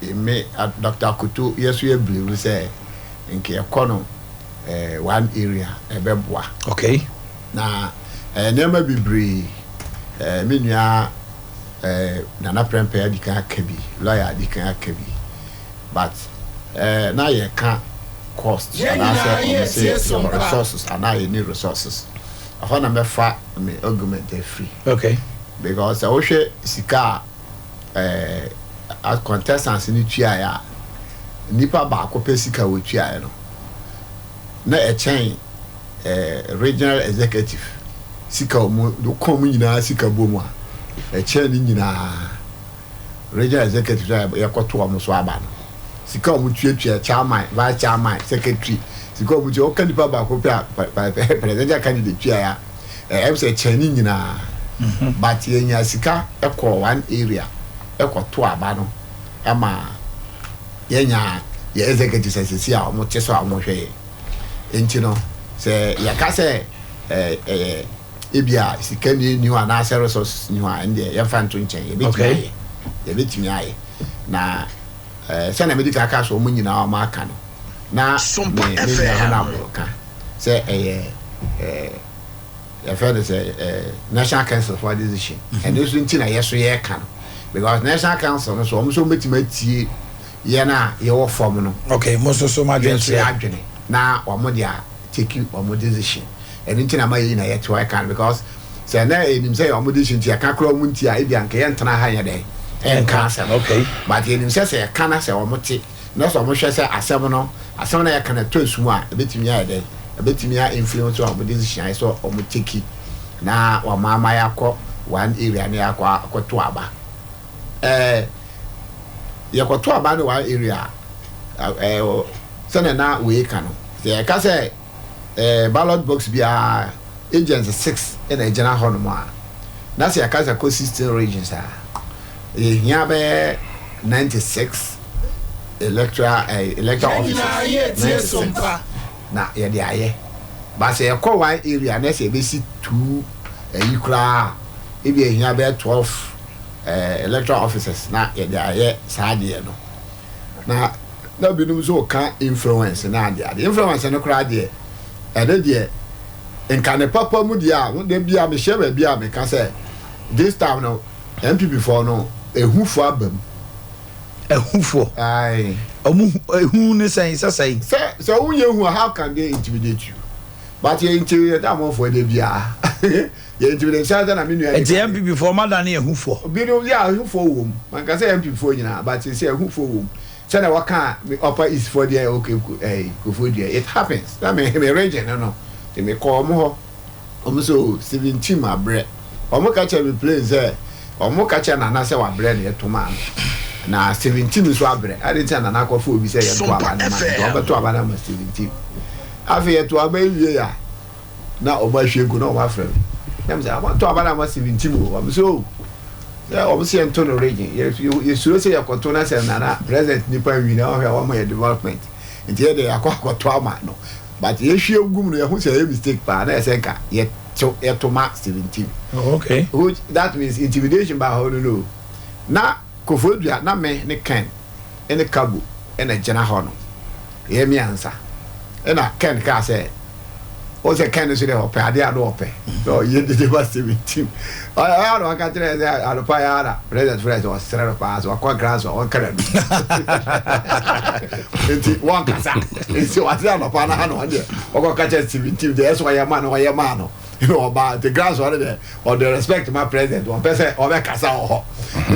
Me Dr Akoto yɛ so yɛ believe sɛ nka yɛkɔ no one area ɛbɛboa. Na nneɛma bebree, me nua Nana Prempeh adi kan aka bi, lawyer adi kan aka bi, but na yɛka cost anaasɛ ɔmo sɛ yɛwɔ resources anaa yɛni resources. Ɛhɔ na mɛfa me argument afiri. Because sɛ wohwɛ sika a contestants no tuaeɛ a, nipa baako pɛ sika wɔ tuaeɛ no na ɛkyɛn regional executive sika. Wɔn kɔn mu nyinaa sika bɔ mu a, ɛkyɛn ne nyinaa. Regional executive a yɛkɔto wɔn so aba no, sika wɔn tuatua, chairman, vice chairman, secretary, sika wɔn tua, ɔka nipa baako pɛ a presidential candidate tua ya, sɛ ɛkyɛn ne nyinaa. But yɛnya sika ɛkɔ one area ɛkɔto aba no, ɛma yɛnya yɛ executive sɛ a wɔn te so a wɔn hwɛ yɛ. Nti no sɛ yɛka sɛ ɛɛ ɛɛ ebi a sika ni hɔ anaasɛ resources ni hɔ a, ɛndeɛ yɛmfa nto nkyɛn. Yɛbɛtumi ayɛ, yɛbɛtumi ayɛ. Na sɛnea mede kaka so, wɔn nyinaa wɔn aka no na me nua hɔ na aboro ka sɛ ɛyɛ yɛfɛ no sɛ National Council for decision. Ɛno nso nti na yɛ so yɛreka no, because National Council no so, wɔn nso wɔbɛtumi atie yɛn a yɛwɔ fam no. Okay, mo nso so mo adwene yɛn so yɛ adwene na wɔn de a take wɔn decision. Ɛno nti na ma yɛ nyina yɛte hɔ ɛka no, because sɛ na enim sɛ wɔn decision nti yɛka koraa wɔn nti a, ebi anka yɛntena ha yɛ dɛ ɛnka asɛm. But yɛnim sɛ yɛka na sɛ wɔn te na sɛ wɔn hwɛ sɛ asɛm no yɛka na ɛtɔ esum a, ebɛtumi ayɛ dɛ ebɛtumi a influence wɔn decision ayɛ sɛ wɔn take na wɔn ama yɛakɔ one area na yɛakɔ akɔto aba. Yɛkɔto aba no one area, sɛnɛ na wei ka no, sɛ yɛka sɛ ballot box biara agents six ɛna ɛgyina hɔ nom a, na sɛ yɛka sɛ kɔ 16 regions a, yɛhia bɛyɛ 96 electoral officers, 96 na yɛde ayɛ. But sɛ yɛkɔ one area na sɛ yɛbɛsi two ɛyi koraa, ebi ehia bɛyɛ 12 electoral officers na yɛde ayɛ saa adeɛ no. Na binom nso ka influence na adeɛ ade influence no koraa deɛ, ɛne deɛ nka ne papa mu deɛ a de bi a mehyɛ baabi a meka sɛ this time no NPP foɔ no ehufoɔ aba mu. Ehufoɔ? Ayi. Ɔmo ehu ne sɛn sɛsɛn? Sɛ wonyɛ hu a, how can they intimidate you? But yɛ intimidate amɔfoɔ de bia yɛ intimidate sɛ na mi nua. Nti NPP foɔ ɔmo ada ne ehufoɔ? Binom yɛ ehufoɔ wɔ mu. Manka sɛ NPP foɔ nyinaa, but sɛ ehufoɔ wɔ mu sɛdeɛ wɔka Upper East foɔ deɛ, okay, Koforidua, it happens na me region no te me kɔ ɔmo hɔ, ɔmo so 17 abrɛ. Ɔmo ka kyerɛ me plain sɛ ɔmo ka kyerɛ Nana sɛ wabrɛ no, yɛto maa no na 17 nso abrɛ ade nti na Nana akɔfo obi sɛ yɛnto aba no ma nti ɔbɛto aba no ama 17. Afei yɛto aba ewie a, na ɔmo ahwie gu na ɔmo afrɛ me na mo sɛ ɔmo ato aba no ama 17 o. Ɔmo sɛ o, sɛ ɔmo sɛ yɛnto no region, yɛsuro sɛ yɛkɔto na sɛ Nana president nipa nwi na ɔhwɛ a wɔn yɛ development nti yɛ de yɛakɔ akɔto ama no. But yɛhwie gu mu no, yɛho sɛ ɛyɛ mistake paa na yɛsɛ nka yɛto ma 17. Which that means intimidation ba hɔ no na Koforidua na me ne Ken ɛne Kabo ɛna gyina hɔ no, yɛ miɛnsa. Ɛna Ken kaa sɛ o sɛ Ken nso deɛ ɔpɛ adeɛ a no ɔpɛ sɛ ɔyɛ dede ma 17. Ɔyɛ na ɔka kyerɛ sɛ anopa yɛ ara president frɛ sɛ ɔsrɛ no paa sɛ wakɔ nkra so a ɔnkra no nti wɔnkasa. Nti wase anɔpa no ha na ɔdeɛ ɔkɔka kyerɛ 17 deɛ ɛsɛ ɔyɛ ma no, ɔyɛ maa no ɛna ɔba. Nti grounds ɔno deɛ ɔde respect ma president, ɔpɛ sɛ ɔbɛkasa wɔ hɔ.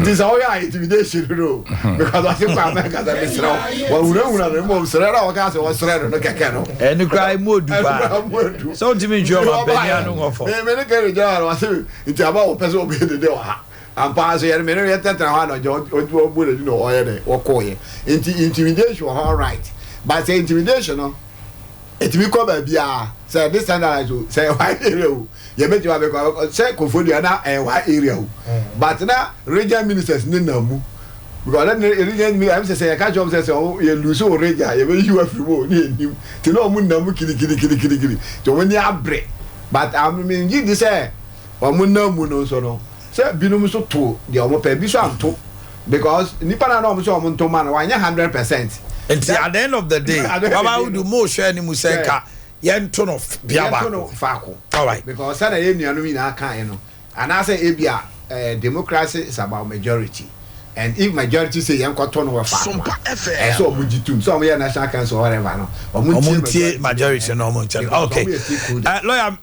Nti sɛ ɔyɛ a intimidation no, because ɔse kɔ amɛkasa, mesrɛ wo, wɔhunahuna no mmom srɛ no a wɔka sɛ wɔsrɛ no kɛkɛ no. Ɛno koraa mu odu paa sɛ wontumi ntwe ɔma mpani ano ngɔfɔ. Me ne kɛre gyina no ɔse nti aba wɔpɛ sɛ ɔbɛyɛ dede wɔ ha ampa so yɛne me ne yɛtɛtena hɔ a na ɔgye ɔbu n'ani na ɔyɛ dɛ wɔkɔɔyɛ. Nti intimidation wɔ hɔ, right, but sɛ intimidation no ɛtumi kɔ baabi a sɛ ɛde standardize o, sɛ ɛwɔ area o, yɛbɛtumi abɛkɔ sɛ Koforidua na ɛwɔ area o, but na region ministers ne nam mu, because na region ministers ɛm sɛ yɛka kyerɛ wɔn sɛ ɔmo yɛ lose o region a, yɛbɛyi wa firi mu o, ne yɛ nim te na ɔmo nam mu kirikirikirikiri te ɔmo ni abere. But ngye di sɛ ɔmo nam mu no nso no sɛ binom nso to deɛ ɔmo pɛ bi so anto. Because nipa na ɔmo sɛ ɔmo ntoma no wanyɛ 100%. Nti at the end of the day, At the end of the Baba day, Hudu mo hwɛ anim sɛ nka yɛnto no bea Yɛnto no baako. Faako. All right. Because sɛdeɛ yɛn nuanom nyinaa kan no, anaasɛ ebi a democracy is about majority, and if majority say yɛn kɔtɔ no wɔ faako Sompa a, FM. ɛsɛ ɔmo gyi tum sɛ ɔmo yɛ national council or whatever no, ɔmo Ɔmo ntie majority no, ɔmo nkyɛn. Because Okay. ɔmo yɛ stakeholders. Lawyer.